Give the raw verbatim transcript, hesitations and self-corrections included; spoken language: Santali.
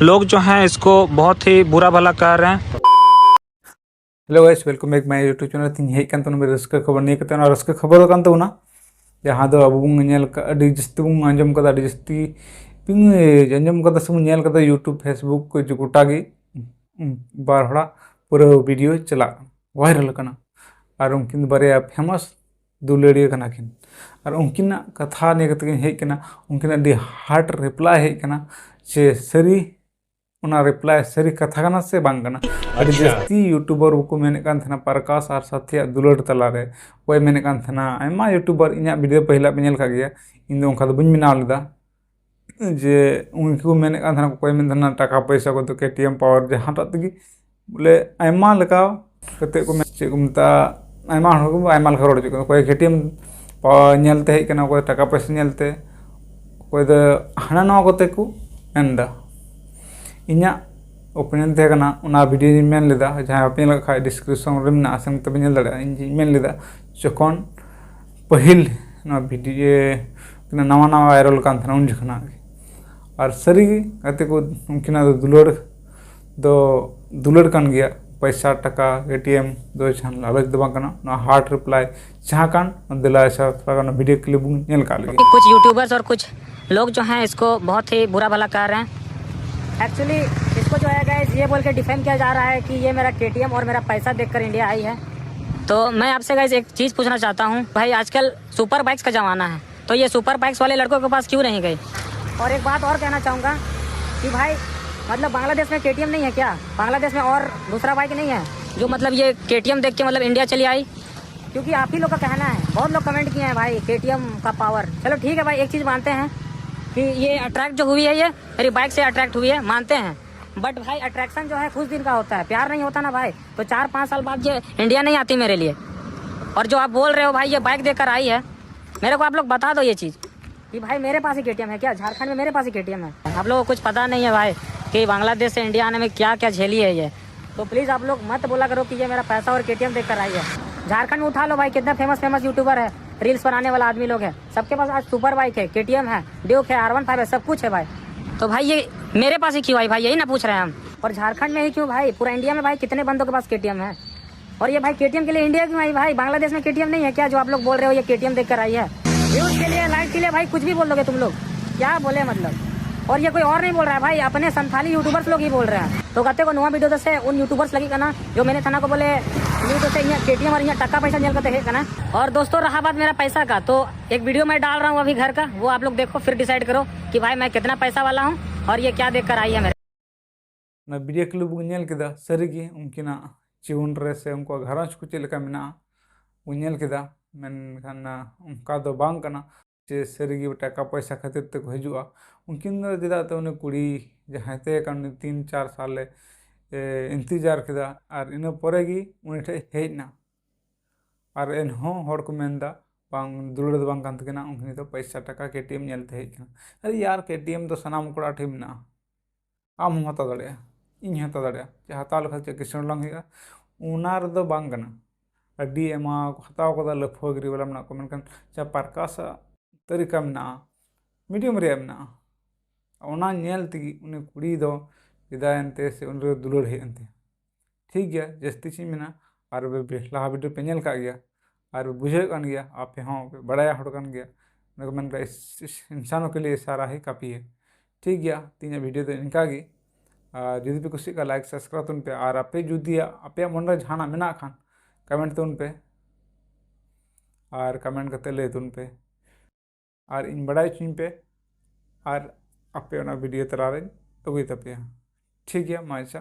लोग जो हैं इसको बहुत ही बुरा भला कह रहे हैं। Hello guys, welcome back my YouTube channel. ᱛᱤᱦᱤᱧ ᱦᱮᱡ ᱠᱟᱱ ᱛᱟᱵᱚᱱᱟ ᱢᱤᱫ ᱨᱟᱹᱥᱠᱟᱹ ᱠᱷᱚᱵᱚᱨ ᱱᱤᱭᱟᱹ ᱠᱟᱛᱮ᱾ ᱚᱱᱟ ᱨᱟᱹᱥᱠᱟᱹ ᱠᱷᱚᱵᱚᱨ ᱫᱚ ᱠᱟᱱ ᱛᱟᱵᱚᱱᱟ ᱡᱟᱦᱟᱸ ᱫᱚ ᱟᱵᱚ ᱵᱚᱱ ᱧᱮᱞ ᱠᱟᱜ, ᱟᱹᱰᱤ ᱡᱟᱹᱥᱛᱤ ᱵᱚᱱ ᱟᱸᱡᱚᱢ ᱠᱟᱫᱟ, ᱟᱹᱰᱤ ᱡᱟᱹᱥᱛᱤ ᱵᱚᱱ ᱟᱸᱡᱚᱢ ᱠᱟᱫᱟ ᱥᱮ ᱵᱚᱱ ᱧᱮᱞ ᱠᱟᱫᱟ YouTube, Facebook ᱠᱚ ᱡᱮ ᱜᱚᱴᱟ ᱜᱮ ᱵᱟᱨ ᱦᱚᱲᱟᱜ ᱯᱩᱨᱟᱹ ᱵᱷᱤᱰᱤᱭᱳ ᱪᱟᱞᱟᱜ ᱠᱟᱱᱟ, ᱵᱷᱟᱭᱨᱟᱞ ᱠᱟᱱᱟ᱾ ᱟᱨ ᱩᱱᱠᱤᱱ ᱵᱟᱨᱭᱟ ᱯᱷᱮᱢᱟᱥ ᱫᱩᱞᱟᱹᱲᱤᱭᱟᱹ ᱠᱟᱱᱟ ᱠᱤᱱ᱾ ᱟᱨ ᱩᱱᱠᱤᱱᱟᱜ ᱠᱟᱛᱷᱟ ᱱᱤᱭᱟᱹ ᱠᱟᱛᱮ ᱜᱤᱧ ᱦᱮᱡ ᱠᱟᱱᱟ, ᱩᱱᱠᱤᱱᱟᱜ ᱟᱹᱰᱤ ᱦᱟᱨᱰ ᱨᱤᱯᱞᱟᱭ ᱦᱮᱡ ᱠᱟᱱᱟ ᱡᱮ ᱥᱟᱹᱨᱤ ᱚᱱᱟ ᱨᱤᱯᱞᱟᱭ ᱥᱟᱹᱨᱤ ᱠᱟᱛᱷᱟ ᱠᱟᱱᱟ ᱥᱮ ᱵᱟᱝ ᱠᱟᱱᱟ᱾ ᱟᱹᱰᱤ ᱟᱪᱪᱷᱟ᱾ ᱡᱟᱹᱥᱛᱤ ᱭᱩᱴᱩᱵᱟᱨ ᱠᱚ ᱢᱮᱱᱮᱫ ᱠᱟᱱ ᱛᱟᱦᱮᱱᱟ ᱯᱨᱚᱠᱟᱥ ᱟᱨ ᱥᱟᱛᱷᱤᱭᱟᱜ ᱫᱩᱞᱟᱹᱲ ᱛᱟᱞᱟᱨᱮ᱾ ᱚᱠᱚᱭ ᱢᱮᱱᱮᱫ ᱠᱟᱱ ᱛᱟᱦᱮᱱᱟ, ᱟᱭᱢᱟ ᱭᱩᱴᱩᱵᱟᱨ, ᱤᱧᱟᱹᱜ ᱵᱷᱤᱰᱤᱭᱳ ᱯᱟᱹᱦᱤᱞᱟᱜ ᱯᱮ ᱧᱮᱞ ᱠᱟᱜ ᱜᱮᱭᱟ, ᱤᱧ ᱫᱚ ᱚᱱᱠᱟ ᱫᱚ ᱵᱟᱹᱧ ᱵᱮᱱᱟᱣ ᱞᱮᱫᱟ᱾ ᱡᱮ ᱩᱱᱠᱩ ᱠᱚ ᱢᱮᱱᱮᱫ ᱠᱟᱱ ᱛᱟᱦᱮᱱᱟ, ᱚᱠᱚᱭ ᱢᱮᱱ ᱛᱟᱦᱮᱱᱟ ᱴᱟᱠᱟ ᱯᱚᱭᱥᱟ ᱠᱚᱫᱚ ᱠᱮᱴᱤᱭᱮᱢ ᱯᱟᱣᱟᱨ ᱡᱟᱦᱟᱸᱴᱟᱜ ᱛᱮᱜᱮ, ᱵᱚᱞᱮ ᱟᱭᱢᱟ ᱞᱮᱠᱟ ᱠᱟᱛᱮ ᱠᱚ ᱢᱮᱱ, ᱪᱮᱫ ᱠᱚ ᱢᱮᱛᱟᱜᱼᱟ, ᱟᱭᱢᱟ ᱦᱚᱲ ᱠᱚ ᱟᱭᱢᱟ ᱞᱮᱠᱟ ᱨᱚᱲ ᱦᱚᱪᱚᱜ ᱠᱟᱱᱟ᱾ ᱚᱠᱚᱭ ᱠᱮᱴᱤᱭᱮᱢ ᱯᱟᱣᱟᱨ ᱧᱮᱞ ᱛᱮ ᱦᱮᱡ ᱠᱟᱱᱟ, ᱚᱠᱚᱭ ᱴᱟᱠᱟ ᱯᱚᱭᱥᱟ ᱧᱮᱞ ᱛᱮ, ᱚᱠᱚᱭ ᱫᱚ ᱦᱟᱱᱟ ᱱᱟᱣᱟ ᱠᱚᱛᱮ ᱠᱚ ᱢᱮᱱᱫᱟ᱾ ᱤᱧᱟᱹᱜ ᱳᱯᱤᱱᱤᱭᱚᱱ ᱛᱟᱦᱮᱸ ᱠᱟᱱᱟ, ᱚᱱᱟ ᱵᱷᱤᱰᱤᱭᱳᱧ ᱢᱮᱱ ᱞᱮᱫᱟ, ᱡᱟᱦᱟᱸᱭ ᱵᱟᱯᱮ ᱧᱮᱞ ᱠᱟᱜ ᱠᱷᱟᱡ ᱰᱤᱥᱠᱨᱤᱯᱥᱚᱱ ᱨᱮ ᱢᱮᱱᱟᱜᱼᱟ, ᱥᱮᱱ ᱠᱟᱛᱮ ᱯᱮ ᱧᱮᱞ ᱫᱟᱲᱮᱭᱟᱜᱼᱟ᱾ ᱤᱧ ᱢᱮᱱ ᱞᱮᱫᱟ ᱡᱚᱠᱷᱚᱱ ᱯᱟᱹᱦᱤᱞ ᱱᱚᱣᱟ ᱵᱷᱤᱰᱤᱭᱳ ᱱᱟᱣᱟ ᱱᱟᱣᱟ ᱵᱷᱟᱭᱨᱟᱞ ᱠᱟᱱ ᱛᱟᱦᱮᱱᱟ ᱩᱱ ᱡᱚᱠᱷᱚᱱᱟᱜ ᱜᱮ᱾ ᱟᱨ ᱥᱟᱹᱨᱤ ᱜᱮ ᱜᱟᱛᱮ ᱠᱚ, ᱩᱱᱠᱤᱱᱟᱜ ᱫᱚ ᱫᱩᱞᱟᱹᱲ ᱫᱚ ᱫᱩᱞᱟᱹᱲ ᱠᱟᱱ ᱜᱮᱭᱟ᱾ ᱯᱚᱭᱥᱟ ᱴᱟᱠᱟ ᱮᱴᱤᱭᱮᱢ ᱫᱚ ᱡᱟᱦᱟᱱ ᱞᱟᱞᱚᱪ ᱫᱚ ᱵᱟᱝ ᱠᱟᱱᱟ᱾ ᱱᱚᱣᱟ ᱦᱟᱨᱰ ᱨᱤᱯᱞᱟᱭ ᱡᱟᱦᱟᱸ ᱠᱟᱱ, ᱫᱮᱞᱟ ᱥᱮ ᱛᱷᱚᱲᱟ ᱜᱟᱱ ᱵᱷᱤᱰᱤᱭᱳ ᱠᱞᱤᱯ ᱵᱚᱱ ᱧᱮᱞ ᱠᱟᱜ ᱞᱮᱜᱮ᱾ कुछ यूट्यूबर्स और कुछ लोग जो हैं इसको बहुत ही बुरा भला कह रहे हैं। एक्चुअली इसको जो है गाइस ये बोल के डिफेम किया जा रहा है कि ये मेरा केटीएम और मेरा पैसा देखकर इंडिया आई है। तो मैं आपसे गाइस एक चीज़ पूछना चाहता हूँ भाई, आजकल सुपर बाइक्स का ज़माना है, तो ये सुपर बाइक्स वाले लड़कों के पास क्यों नहीं गई? और एक बात और कहना चाहूँगा कि भाई, मतलब बांग्लादेश में केटीएम नहीं है क्या? बांग्लादेश में और दूसरा बाइक नहीं है जो मतलब ये केटीएम देख के मतलब इंडिया चली आई? क्योंकि आप ही लोग का कहना है, बहुत लोग कमेंट किए हैं भाई केटीएम का पावर। चलो ठीक है भाई, एक चीज़ मानते हैं कि ये अट्रैक्ट जो हुई है, ये मेरी बाइक से अट्रैक्ट हुई है, मानते हैं। बट भाई, अट्रैक्शन जो है कुछ दिन का होता है, प्यार नहीं होता ना भाई, तो चार पाँच साल बाद ये इंडिया नहीं आती मेरे लिए। और जो आप बोल रहे हो भाई ये बाइक देकर आई है, मेरे को आप लोग बता दो ये चीज़ कि भाई मेरे पास ही केटीएम है क्या? झारखंड में मेरे पास ही केटीएम है। आप लोगों को कुछ पता नहीं है भाई कि बांग्लादेश से इंडिया आने में क्या क्या झेली है ये। तो प्लीज़ आप लोग मत बोला करो कि ये मेरा पैसा और केटीएम देख कर आई है। झारखंड में उठा लो भाई, कितना फेमस फेमस यूट्यूबर है, रील्स बनाने वाला आदमी लोग है, सबके पास आज सुपर बाइक है, केटीएम है, ड्यूक है, आर वन फाइव है, सब कुछ है भाई। तो भाई ये मेरे पास ही क्यों आई भाई, यही ना पूछ रहे हैं हम। और झारखंड में ही क्यों भाई, पूरा इंडिया में भाई कितने बंदों के पास केटीएम है? और ये भाई केटीएम के लिए इंडिया क्यों आई भाई? बांग्लादेश में केटीएम नहीं है क्या, जो आप लोग बोल रहे हो ये केटीएम देख कर आई है? व्यूज के लिए, लाइक के लिए भाई कुछ भी बोल दोगे तुम लोग, क्या बोले मतलब। और ये कोई और नहीं बोल रहा है भाई, अपने संथाली यूट्यूबर्स लोग ही बोल रहे हैं। तो कहते को नवा वीडियो से उन यूट्यूबर्स लगी करना जो मैंने थाना को बोले वीडियो से यहाँ केटीएम और यहाँ टक्का पैसा जेल करते हैं ना। और दोस्तों, रहा बात मेरा पैसा का, तो एक वीडियो मैं डाल रहा हूँ अभी घर का, वो आप लोग देखो, फिर डिसाइड करो कि भाई मैं कितना पैसा वाला हूँ और ये क्या देख कर आई है मेरे। ᱚᱱᱟ ᱵᱷᱤᱰᱤᱭᱳ ᱠᱞᱤᱯ ᱵᱚᱱ ᱧᱮᱞ ᱠᱮᱫᱟ, ᱥᱟᱹᱨᱤᱜᱮ ᱩᱱᱠᱤᱱᱟᱜ ᱡᱤᱭᱚᱱ ᱨᱮ ᱥᱮ ᱩᱱᱠᱩᱣᱟᱜ ᱜᱷᱟᱨᱚᱸᱡᱽ ᱠᱚ ᱪᱮᱫ ᱞᱮᱠᱟ ᱢᱮᱱᱟᱜᱼᱟ ᱵᱚᱱ ᱧᱮᱞ ᱠᱮᱫᱟ᱾ ᱢᱮᱱᱠᱷᱟᱱ ᱚᱱᱠᱟ ᱫᱚ ᱵᱟᱝ ᱠᱟᱱᱟ ᱡᱮ ᱥᱟᱹᱨᱤᱜᱮ ᱴᱟᱠᱟ ᱯᱚᱭᱥᱟ ᱠᱷᱟᱹᱛᱤᱨ ᱛᱮᱠᱚ ᱦᱤᱡᱩᱜᱼᱟ᱾ ᱩᱱᱠᱤᱱ ᱫᱚ ᱪᱮᱫᱟᱜ ᱛᱮ ᱩᱱᱤ ᱠᱩᱲᱤ ᱡᱟᱦᱟᱸᱭ ᱛᱟᱦᱮᱸ ᱠᱟᱱ ᱩᱱᱤ ᱛᱤᱱ ᱪᱟᱨ ᱥᱟᱞᱮ ᱮ, ᱤᱱᱛᱮᱡᱟᱨ ᱠᱮᱫᱟ, ᱟᱨ ᱤᱱᱟᱹ ᱯᱚᱨᱮ ᱜᱮ ᱩᱱᱤ ᱴᱷᱮᱱ ᱦᱮᱡ ᱮᱱᱟ᱾ ᱟᱨ ᱮᱱᱦᱚᱸ ᱦᱚᱲ ᱠᱚ ᱢᱮᱱᱫᱟ ᱵᱟᱝ, ᱫᱩᱞᱟᱹᱲ ᱫᱚ ᱵᱟᱝ ᱠᱟᱱ ᱛᱟᱹᱠᱤᱱᱟ, ᱩᱱᱠᱤᱱ ᱫᱚ ᱯᱚᱭᱥᱟ ᱴᱟᱠᱟ ᱠᱮᱴᱤᱮᱢ ᱧᱮᱞ ᱛᱮ ᱦᱮᱡ ᱠᱟᱱᱟ᱾ ᱟᱨᱮ ᱭᱟᱨ, ᱠᱮᱴᱤᱮᱢ ᱫᱚ ᱥᱟᱱᱟᱢ ᱠᱚᱲᱟ ᱴᱷᱮᱱ ᱢᱮᱱᱟᱜᱼᱟ᱾ ᱟᱢ ᱦᱚᱸᱢ ᱦᱟᱛᱟᱣ ᱫᱟᱲᱮᱭᱟᱜᱼᱟ, ᱤᱧ ᱦᱚᱸ ᱦᱟᱛᱟᱣ ᱫᱟᱲᱮᱭᱟᱜᱼᱟ᱾ ᱪᱮ ᱦᱟᱛᱟᱣ ᱞᱮᱠᱷᱟᱱ ᱪᱮᱫ ᱠᱤᱥᱟᱹᱬ ᱞᱟᱝ ᱦᱩᱭᱩᱜᱼᱟ? ᱚᱱᱟ ᱨᱮᱫᱚ ᱵᱟᱝ ᱠᱟᱱᱟ᱾ ᱟᱹᱰᱤ ᱟᱭᱢᱟ ᱠᱚ ᱦᱟᱛᱟᱣ ᱠᱟᱫᱟ, ᱞᱟᱹᱯᱷᱟᱹ ᱜᱤᱨᱤ ᱵᱟᱞᱟ ᱢᱮᱱᱟᱜ ᱠᱚᱣᱟ, ᱢᱮᱱᱠᱷᱟᱱ ᱪᱟ ᱯᱟᱨᱠᱟᱥᱟᱜ ᱛᱟᱹᱨᱤᱠᱟ ᱢᱮᱱᱟᱜᱼᱟ, ᱢᱤᱰᱤᱭᱟᱢ ᱨᱮᱭᱟᱜ ᱢᱮᱱᱟᱜᱼᱟ᱾ ᱚᱱᱟ ᱧᱮᱞ ᱛᱮᱜᱮ ᱩᱱᱤ ᱠᱩᱲᱤ ᱫᱚ ᱯᱷᱤᱫᱟ ᱮᱱᱛᱮ ᱥᱮ ᱩᱱᱤ ᱫᱚ ᱫᱩᱞᱟᱹᱲ ᱦᱮᱡ ᱮᱱ ᱛᱟᱭᱟ᱾ ᱴᱷᱤᱠ ᱜᱮᱭᱟ, ᱡᱟᱹᱥᱛᱤ ᱪᱮᱫ ᱤᱧ ᱢᱮᱱᱟ, ᱟᱨ ᱵᱮ-, ᱵᱮ-, ᱞᱟᱦᱟ ᱵᱷᱤᱰᱤᱭᱳ ᱯᱮ ᱧᱮᱞ ᱠᱟᱜ ᱜᱮᱭᱟ, ᱟᱨ ᱵᱩᱡᱷᱟᱹᱣᱮᱫ ᱠᱟᱱ ᱜᱮᱭᱟ, ᱟᱯᱮ ᱦᱚᱸ ᱯᱮ ᱵᱟᱲᱟᱭᱟ ᱦᱚᱲ ᱠᱟᱱ ᱜᱮᱭᱟ᱾ ᱚᱱᱟ ᱠᱚ ᱢᱮᱱ ᱠᱟᱜᱼᱟ, "ᱤᱥ-, ᱤᱥ-, ᱤᱱᱥᱟᱱᱚ ᱠᱮ ᱞᱤᱭᱮ ᱤᱥᱟᱨᱟ ᱦᱤ ᱠᱟᱯᱷᱤ ᱦᱮ᱾" ᱴᱷᱤᱠ ᱜᱮᱭᱟ, ᱛᱮᱦᱮᱧᱟᱜ ᱵᱷᱤᱰᱤᱭᱳ ᱫᱚ ᱤᱱᱠᱟ ᱜᱮ᱾ ᱟᱨ ᱡᱩᱫᱤ ᱯᱮ ᱠᱩᱥᱤᱭᱟᱜ ᱠᱷᱟᱱ ᱞᱟᱭᱤᱠ ᱥᱟᱵᱥᱠᱨᱟᱭᱤᱵ ᱛᱟᱵᱚᱱ ᱯᱮ, ᱟᱨ ᱟᱯᱮ ᱡᱩᱫᱤ ᱟᱯᱮᱭᱟᱜ ᱢᱚᱱᱮ ᱨᱮ ᱡᱟᱦᱟᱱᱟᱜ ᱢᱮᱱᱟᱜ ᱠᱷᱟᱱ ᱠᱚᱢᱮᱱᱴ ᱛᱟᱵᱚᱱ ᱯᱮ, ᱟᱨ ᱠᱚᱢᱮᱱᱴ ᱠᱟᱛᱮ ᱞᱟᱹᱭ ᱛᱟᱵᱚᱱ ᱯᱮ, ᱟᱨ ᱤᱧ ᱵᱟᱲᱟᱭ ᱦᱚᱪᱚᱧ ᱯᱮ, ᱟᱨ ᱟᱯᱮ ᱚᱱᱟ ᱵᱷᱤᱰᱤᱭᱳ ᱛᱟᱞᱟᱨᱮᱧ ᱟᱹᱜᱩᱭ ᱛᱟᱯᱮᱭᱟ᱾ ᱴᱷᱤᱠ ᱜᱮᱭᱟ, ᱢᱟ ᱟᱪᱪᱷᱟ᱾